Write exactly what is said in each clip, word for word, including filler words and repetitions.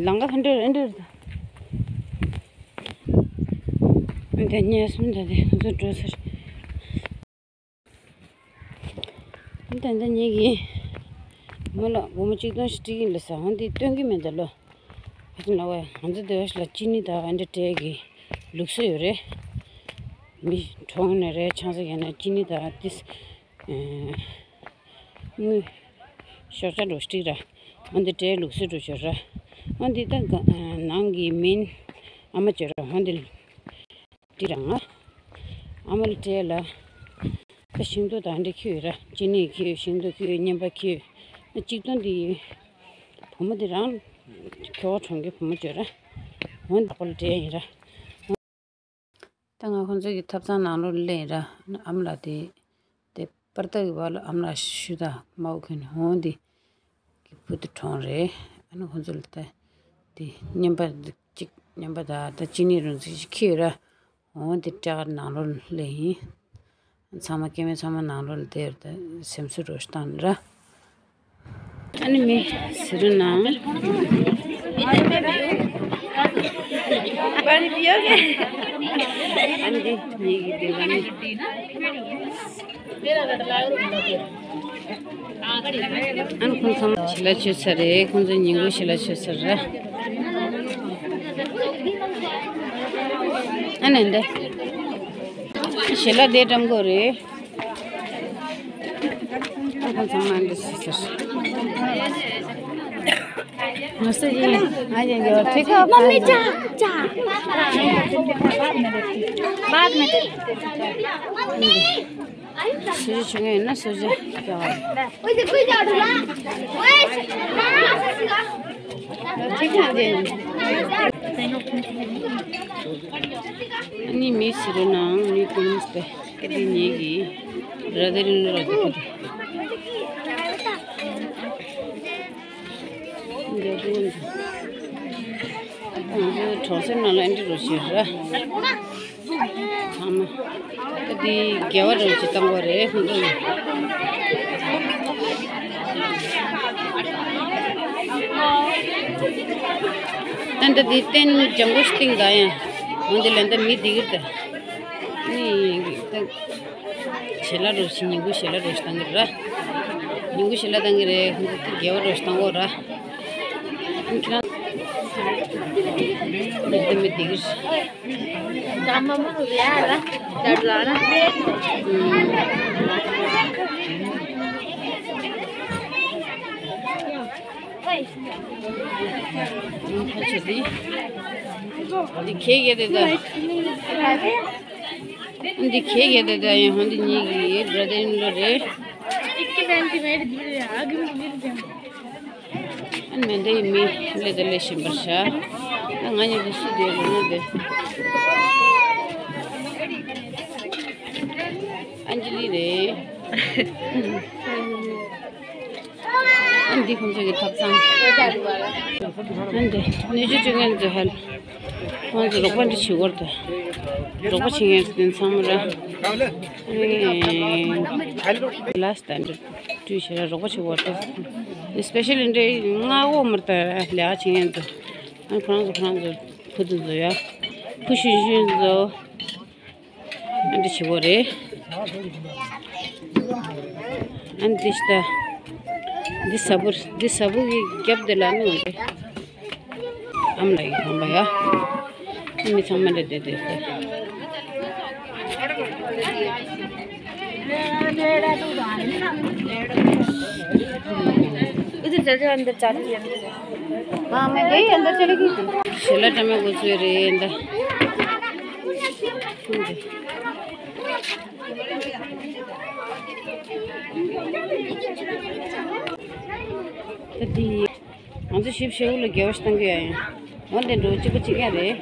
ལང་ཀ་ཧན་ཏེ་ཧན་ཏེ། འདི་ཉལ་སོང་། ད་དེ་ང་ཚོ་འགྲོ་ཟེར། ད་ལྟ་ངེད་ཀྱིས་མོ་ལ་སྒོར་མོ་གཅིག་སྟོང་ཞིག་སྤྲད་ཀྱི་ལ་ཟེར་འོང་དེ་སྟོན་གྱི་མེད་ད་ལོ། ཨ་ཅེ་ལ་བས་ང་ཚོ་སྡེ་བ་ཞིག་ལ་ཅི་ནི་དང་ཨ་འདྲ་སྤྲད་ཀྱི་ལུགས་སྲོལ་ཡོད་རེད། མི་གྲོངས་ནས་རེད་ཆང་ས་ཡིན་ན་ཅི་ནི་དང་ཏིས་དངུལ་ཤོག་ཆ་འགྲོ་སྤྲད་ར། འོན་ཏེ་སྤྲད་ལུགས་སྲོལ་འགྲོ་ཆོག་ར། འོན་ཏེ་ད་ནང་གི་མིན་ཨ་མ་བྱོས་ར། འོན་ཏེ་སྤྲད་ར་ང་ཨ་མ་ལ་སྤྲད་ལ། ད་ཤིང་ཏོག་དང་འདྲ་ཁྱེར་ཡོད་ར། ཅི་ནི་ཁྱེར་ཡོད། ཤིང་ཏོག་ཁྱེར་ཡོད། རྔན་པ་ཁྱེར་ཡོད། གཅིག་སྟོང་དེ་བུ་མོ་དེ་རང་ཁྱོ་ག་གྲོངས་རྒྱུ་བུ་མོ་བྱོས་ར། འོན་ཏེ་ཁོ་ལ་སྤྲད་ཡིན་ར། ད་ང་ཁོང་ཚོ་གི་ཐབ་ཚང་ནང་ལོགས་སླེབས་ར། ཨ་མ་ལགས་དེ་དེ་པར་ཏ་གི་བར་ལ་ཨ་མ་ལགས་ཞུ་དང་མའོ་ཁོན་ཧོང་དེ་གི་བུ་དེ་གྲོངས་རེད། ཨ་ནི་ཁོང་ཚོ་ལ་ད་དེ་རྔན་པ་གཅིག་རྔན་པ་ད་ད་ཅི་ནི་རུང་ཚིག་ཅིག་ཁྱེར་ར། འོང་དེ་སྐྲ་དཀར་ནང་ལོགས་སླེབས་ཡིན། ཚང་མ་སྐྱེ་དམན་ཚང་མ་ནང་ལོགས་ལ་བསྡད་ཡོད་རེད། ད་སེམས་གསོ་རོགས་ཞུ་དང་ར། ཨ་ནི་མི་ཟེར་ན། ཨ་ནི་འདི་ངེད་ཀྱི་སྡེ་བ་ནི། ཨ་ནི་ཁོང་ཚང་མ་ཞི་ལ་མཆོད་ས་རེད། ཁོང་ཚོ་ཉིན་གུང་ཞི་ལ་མཆོད་ས་རེད། ཨ་ནི་འདི་ཞི་ལ་དེ་འགྲམ་གོ་རེད། ཁོང་ཚང་མ་འདི་ཞིག་ཟེར། ང་ཚོ་ཡིན། ང་ཡིན་ཡོད། ཁྱེད་ཀ་མ་མི་ཅག་ཅག་སོ་སོ་བྱུང་ཡིན་ན་སོ་སོ་རྒྱག་པ། ཁྱེད་ཀ་འདི་ནི་མི་སི་རུ་ནང་མི་ཀུན་སྟེ་ཀ་དེ་ཉིད་ཀྱི་ར་དེ་རིང་ལོ་ར་དེ་ཁོ་དེ། འདི་རུ་ང་ཚོ་གྲོང་གསེབ་ནང་ལ་ཨེ་འདྲ་རུ་ཞིག་ར། ཚང་མ་ད་འདི་དགེ་བ་རུ་ཞིག་བཏང་བ་རེད་ཁོང་ཚོ་ཡིན། ད་འདི་འདི་སྟན་ལྗང་གུ་ཞིག་བཏིང་ད་ཡང་འོན་ཏེ་ལན་ད་མི་འདི་གིར་ད་ནི་ད། ཞལ་ལག་རོ་ཞིག་ཉིན་གུང་ཞལ་ལག་རོ་ཞིག་བཏང་གི་ར། ཉིན་གུང་ཞལ་ལག་བཏང་གི་རེད། ཁོང་ཚོ་དགེ་བ་རོ་ཞིག་བཏང་གོ་ར། ཁྱེད་རང་། མི་དེ་མི་དེ་གི་རེད། འདི་ཁྱེད་ཀྱི་རེད་ད། འདི་ཁྱེད་ཀྱི་རེད་ད། ཡང་ཧོན་འདི་གཉིས་ཀྱི་brother in law རེད། ཨན་མེ་འདི་མི་ལེ་དེ་ལེ་བཞིན་པར་བྱ། ང་གཉིས་ཀྱི་སུ་དེ་རུ་ན་དེ། ཨན་ཇི་ལི་རེད། ཨ་འདི་ཁོང་ཚོ་གི་ཐབ་ཚང་། ཨ་འདི་ནུས་ཆུ་བཅུ་ངན་ཚོ་ཧལ། ཁོང་ཚོ་རོགས་པ་འདྲི་བྱེད་སྐོར་དུ། རོགས་པ་བྱེད་ངན་ཚོ་དེ་ཚང་མ་ར། ལ་སྟ་འདྲི་བཀྲུས་བྱེད་ར་རོགས་པ་བྱེད་སྐོར་དུ། སྤེ་ཤལ་འདྲི་མངའ་འོག་མར་ལྟ་ལས་ཀ་བྱེད་ངན་ཚོ། ཨ་ཁོ་རང་ཚོ་ཁོ་རང་ཚོ་ཕུ་དུ་ཚོ་ཡ། ཕུ་ཤུན་ཤུན་ཚོ། ཨ་འདི་ཆེ་བོ་རེད། ཨ་འདི་ཤི་ད། འདི་ས་བུར་འདི་ས་བུ་གི་རྒྱབ་འདི་ལ་ནི་འོང་རེད། ཨམ་ལ་ཡི་ཁང་པ་ཡ། མི་ཚང་མ་འདྲ་བསྡད་བསྡད་དེ། इधर चल जा, अंदर चालू है। हाँ, मैं गई, अंदर चली गई थी। ཞལ་ལག་བཀྲམ་མའི་འགོ་ཚུགས་རེད་ད། ད་འདི་ང་ཚོ་ཞིབ་ཞིབ་ལ་དགེ་བ་ཞིག་བཏང་གི་ཡ་ཡིན། འོན་ཏེ་འགྲོ་གཅིག་པ་གཅིག་རྐྱང་རེད།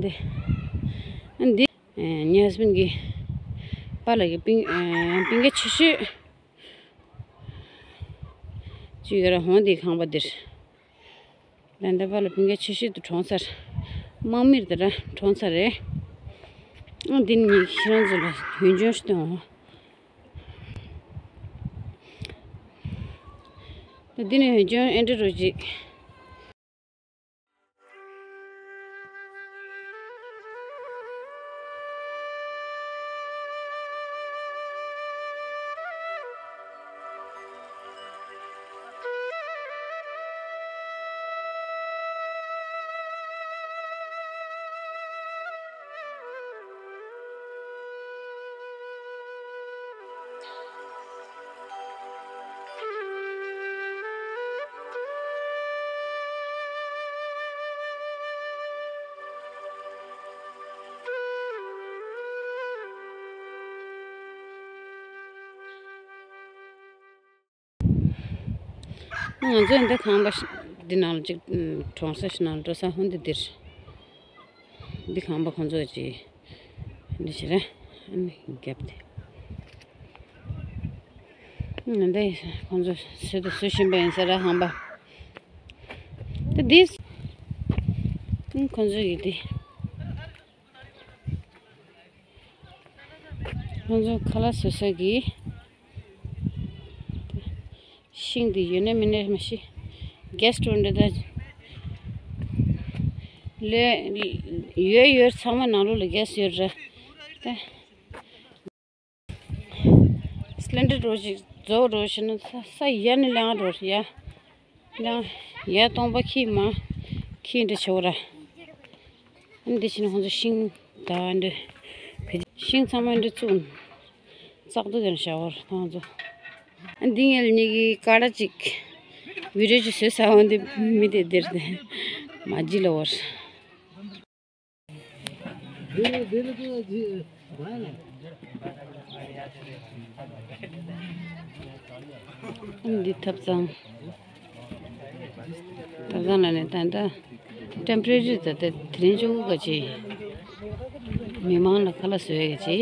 འདི་འདི་ངའི་ཧ་སི་བན་གི་པཱ་ལགས་ཀྱི་སྤུན་སྤུན་ཀྱག་ཆེ་ཤོས། ཅིག་ཡོད་ར་ཧོང་དེའི་ཁང་པ་འདིར། ད་ལྟ་པཱ་ལགས་སྤུན་ཀྱག་ཆེ་ཤོས་དེ་གྲོངས་ཚར། དམག་མིར་དེ་ར་གྲོངས་ཚར་རེད། ཨ་འདི་ནི་ཁྱེད་རང་ཚོ་ལ་ཡུན་ཅུང་ཞིག་སྟོན་འོང་། ད་འདི་ནི་ཡུན་ཅུང་ཨེ་འདྲ་རུ་ཅིག་ང་ཚོ་འདི་ཁང་པ་ཞིག་འདི་ནང་ལ་ཅིག་གྲོང་གསེབ་ཞིག་ནང་ལ་འགྲོ་ས་ཧོན་འདི་འདིར། འདི་ཁང་པ་ཁོང་ཚོ་ཅིག་འདི་ཞིག་རེད། ཨ་ནི་རྒྱབ་དེ། འདི་ཁོང་ཚོ་སུ་དང་སུ་ཤིང་པ་ཡིན་ས་ར་ཁང་པ། ད་འདི་ཁོང་ཚོ་ཡི་འདི། ང་ཚོ་ཁ་ལག་བཟོ་ས་གི་ཤིང་འདི་ཡོད་ན་མེད་ན་མ་ཤེས། གེ་སི་འགྲོ་འདྲ་ད། ལས་ཡོད་ཡོད་ཚང་མ་ནང་ལོགས་ལ་གེ་སི་ཡོད་ར། ད་སི་ལིན་ཌར་འགྲོ་ཞིག་རྫོགས་འགྲོ་ཞིག་ན་ས་ས་ཡ་ནི་ལང་འགྲོ་ཡ། ཡང་ཡ་སྟོང་པ་ཁྱི་མ་ཁྱི་འདྲ་བྱེད་འོ་ར། ཨ་ནི་འདི་ཕྱིན་ཁོང་ཚོ་ཤིང་ད་འདྲ་བེད་ཤིང་ཚང་མ་འདྲ་བཙུགས་བཙག་འདུག་ཀྱང་བྱ་བར་ཁོང་ཚོ། ཨ་འདི་ངས་ལ་ཉིད་ཀྱི་ཀ་ར་ཅིག་བི་ཌིའོ་ཅིག་བཟོས་ས་འོ་འདི་མི་དེ་འདིར་དེ་མ་བརྗེད་ལ་བར། འདི་ཐབ་ཚང་། ཐབ་ཚང་ལ་ནི་ད་ལྟ་ཊེམ་པོ་རེ་རི་ད་ལྟ་དེ་རིང་གཅིག་པུ་ག་ཅི་མི་མང་ལ་ཁ་ལག་བཟོ་ཡ་གི་ཅི་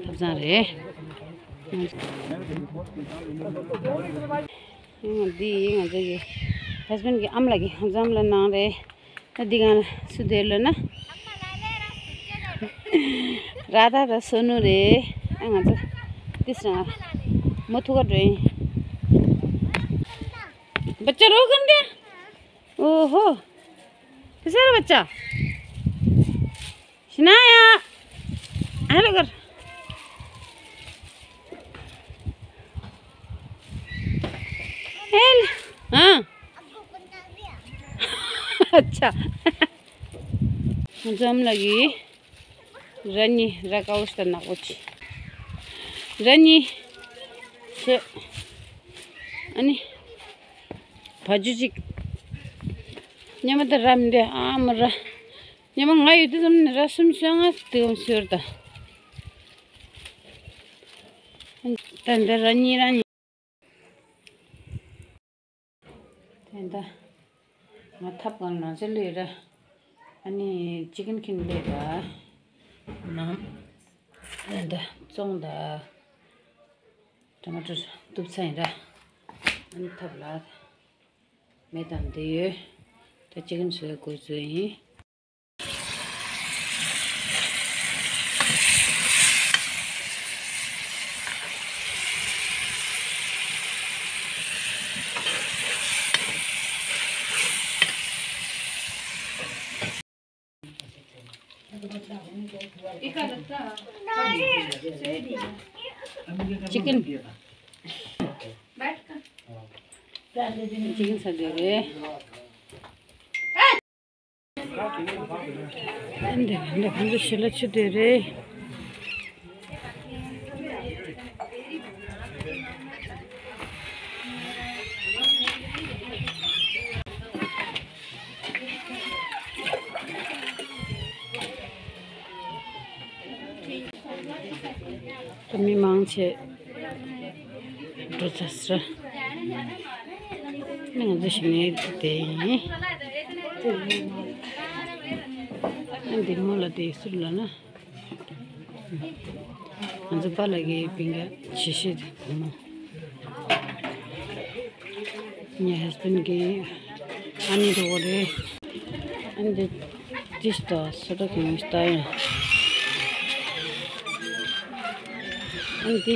ཐབ་ཚང་རེད། འདི་ང་ཚོ་གི་ཧས་བྷེན་གི་ཨམ་ལགས་ཀྱི་ཧམ་ཚམ་ལ་གནང་རེད། ད་འདི་གང་སུ་དེར་ལ་ན། ར་ད་ད་སོ་ནུ་རེད། ཨ་ང་ཚོ་ཏི་སི་རང་མོ་ཐུག་ག་འགྲོ་ཡིན། बच्चा रो कर दे। ओहो। किसे रे बच्चा। शनाया। हेलो कर। हेल। हाँ। अच्छा। जम लगी। ར་ཉི་ར་ཀའོ་ཤི་ད་ནག་པོ་ཆེ། ར་ཉི་ཆེ། ཨ་ནི་བ་ཇུ་ཅིག་སྙེ་མ་ད་ར་མི་འདི་ཨ་མ་ར། སྙེ་མ་ང་ཡོད་དུས་ཙམ་ནས་ར་གསུམ་བཞི་ལྔ་དེ་གམ་ཤོར་ད། ད་འདི་ར་ཉི་ར་ཉི། དེ་འདྲ་ང་ཐབ་གང་ནང་ཆ་ལས་ར། ཨ་ནི་ཅི་ཀན་ཁིན་ལས་ར། ནང་། དེ་འདྲ་བཙོང་ད། ཊ་མ་ཊར་གཏུབ་ཚར་ཡིན་ར། ཨ་ནི་ཐབ་ལ་མེ་དང་དེ་ཡོད། ད་ཅི་ཀན་བཟོས་དགོས་བཟོས་ཡིན། ཅི་ཀན། ཅི་ཀན་ཟ་དེ་རེད། འདི་འདི་ཁོང་ཚོ་ཞི་ལ་ཆུ་དེ་རེད། ད་མི་མང་ཆེ་འགྲོ་ཚར་སོང་། ང་ཚོ་ཞིག་ནས་དེ་ཡིན། ཨ་འདི་མོ་ལ་དེ་ཟུར་ལ་ན། ང་ཚོ་པཱ་ལགས་ཀྱི་སྤུན་ཀྱག་ཆེ་ཤོས་དེ་བུ་མོ། ངའི་ཧས་བྷེན་གྱི་ཨ་ནེ་འགྲོ་གི་རེད། ཨ་ནི་འདི་ཏིས་དང་སོ་ཏོ་གང་ཡིན་ལྟ་ཡིན། ཨ་ནི་འདི་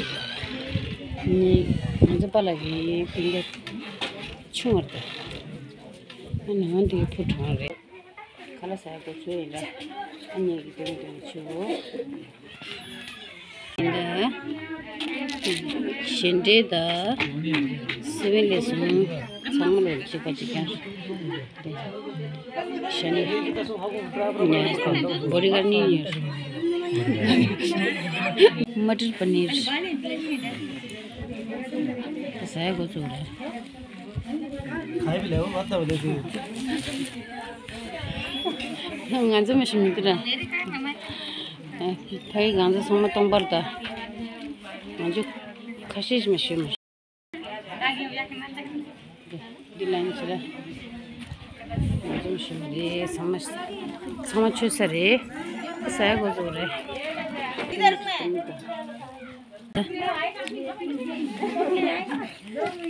ནི་ང་ཚོ་པཱ་ལགས་ཀྱི་སྤུན་ཀྱག་ཆུང་བ་རེད། ཨ་ནི་འོན་ཏེ་བུ་གྲོངས་རེད། ཁ་ལག་ཟ་ཡག་གོ་ཚོད་ཡིན་ལ། ཨ་མྱེས་ཀྱི་དོན་དོན་ཆུ་བོ། ད་ཞལ་འབྲས་དང་སི་པན་ལས་བཟུང་ཚང་མ་ལ་གཅིག་པ་གཅིག་རྐྱང་རེད། ཞལ་ནས་བོ་རི་གར་གཉིས་ཡོད་རེད། མ་ཊར་པ་ནིར་ཟ་ཡག་གོ་ཚོད་རེད། ང་ཚོ་མ་ཤི་མི་འདུག་ར། ཕ་ཡི་ང་ཚོ་ཚང་མ་སྟོང་པར་ད། ང་ཚོ་ཁ་ཤས་ཤིག་མ་ཤི་མ། འདི་ལན་ཅི་རེད། ང་ཚོ་ཞིམ་རེད། ཚང་མ་ཚང་མ་མཆོད་ས་རེད། ཟ་ཡ་འགོ་བཙུགས་རེད།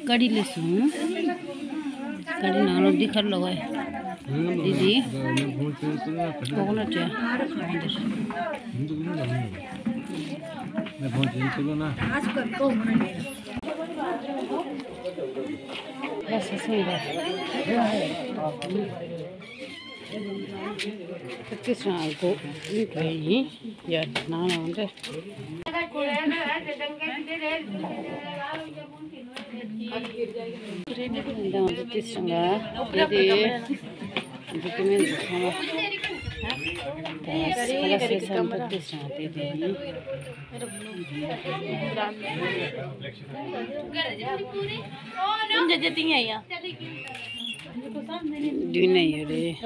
ཀ་རི་སླེབས་སོང་། ཀ་རི་ནང་ལོགས་འདི་ཁར་ལོག་གི། འདི་འདི། ཀོ་ཀོ་ནཊ་ཡ། འདིར། ལ་སི་སི་ཡིན་པ། ཏི་སང་གོ་ཡིན། ཡ་ནང་ལ་འདི། འདི་ང་ཚོ་ཏི་སང་ལ། འདི་དེ། འདི་ཀི་མེན་ཚང་མ། ད་ས་ལ་སི་སང་ཏི་སང་དེ་དེ་ཡིན། མདུན་ན་ཡོད་རེད།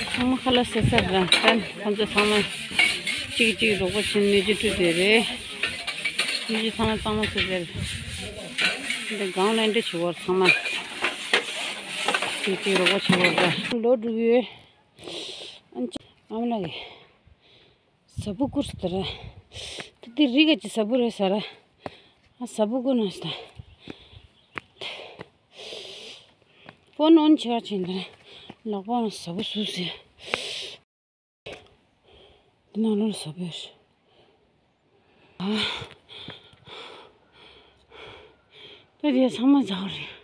ཚང་མ་ཁ་ལག་ཟས་ཚར་ར། ད་ཁོང་ཚོ་ཚང་མ་གཅིག་གཅིག་རོགས་པ་བྱས་ནས་སྣོད་བཅུད་བཀྲུས་བསྡད་རེད། སྣོད་བཅུད་ཚང་མ་གཙང་མ་བཟོས་བསྡད་རེད། འདི་སྒང་ལ་འདྲ་བྱེད་བར་ཚང་མ་གཅིག་གཅིག་རོགས་པ་བྱེད་བར་ར། ལོ་དྲུག་ཡོད། ཨ་ཅེ། ཨ་མ་ལགས་ཀྱིས། ཟྭ་ཕུག་ཀུར་སི་ཏི་ར། ཏི་ཏི་རི་ག་ཅི་ཟྭ་ཕུག་རེད་ཟ་ར། ཨ་ཟྭ་ཕུག་ཀུ་ན་སྟ། ཕོན་ཨོན་ཆེ་བ་ཅན་ཏི་ར། ལག་པ་ན་ཟྭ་ཕུག་སུ་ཟེ། འདི་ནང་ལོགས་ལ་ཟྭ་ཕུག་ཡོད་རེད། ཨ། ད་དེ་ཚང་མ་ཟ་བ་རེད།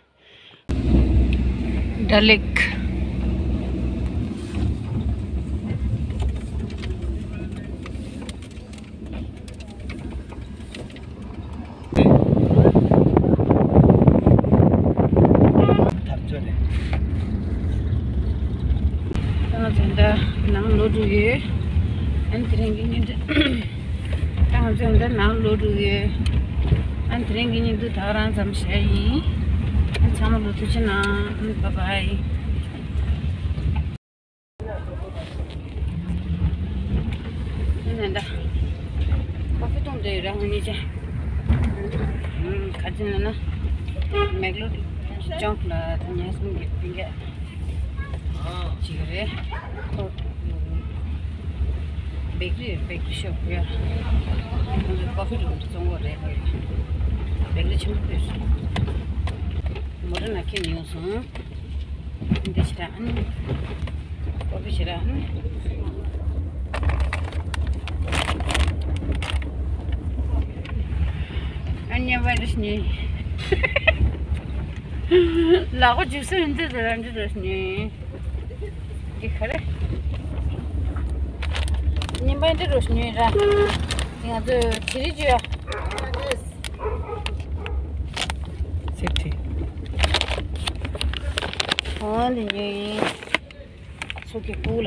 ཌལ་ལེག་འཐབ་རྩོད་རེད། ད་ང་ཚོ་འདི་ནང་ལོག་འགྲོ་ཡོད། ཨ་ནི་དེ་རིང་གི་ཉིན་དུ། ད་ང་ཚོ་འདི་ནང་ལོག་འགྲོ་ཡོད། ཨ་ནི་དེ་རིང་གི་ཉིན་དུ་ད་ག་རང་ཙམ་བྱས་ཡིན། ཨ་ནི་ཚང་མ་ལོ་ཐུགས་རྗེ་གནང་། ཨ་ནི་བཱའི་བཱའི། ཨ་ནི་འདི་ཀོ་ཧྥི་འཐུང་འདོད་ཡོད་ར། ང་གཉིས་ཆ། ཨ་ནི་ག་ཅི་ན་ན་མེག་ལོ་ཅོང་ལ་ད་ཉལ་སོང་གི་ཕིང་ག་ཅིག་རེད། ཁོ་བེག་རི་བེག་རི་ཤོབ་ཡོད། ཁོ་ཚོ་ཀོ་ཧྥི་རུམ་བཙོང་གོ་རེད། བེག་རི་ཆེན་པོ་ཡོད། མོ་ཊ་ནང་ཁྱེར་ཡོང་སོང་། འདི་ཞིག་ར་ཨ་ནི། ཀོ་ཧྥི་ཞིག་ར་ཨ་ནི། ཨ་ནི་བ་རིས་ནི། ལག་པ་འཇུ་ས་ཡིན་ཏེ་དེ་རང་འདི་རུ་ཉོས། འདི་ག་རེ། ཉིན་པ་འདི་རུ་ཉོས་ར། ང་ཚོ་ཇི་རི་ཇུ་ཡ། སེ་ཁྲི། འོ་འདི་ཉོས་ཡིན། ཚོ་གི་ཀུ་ལ།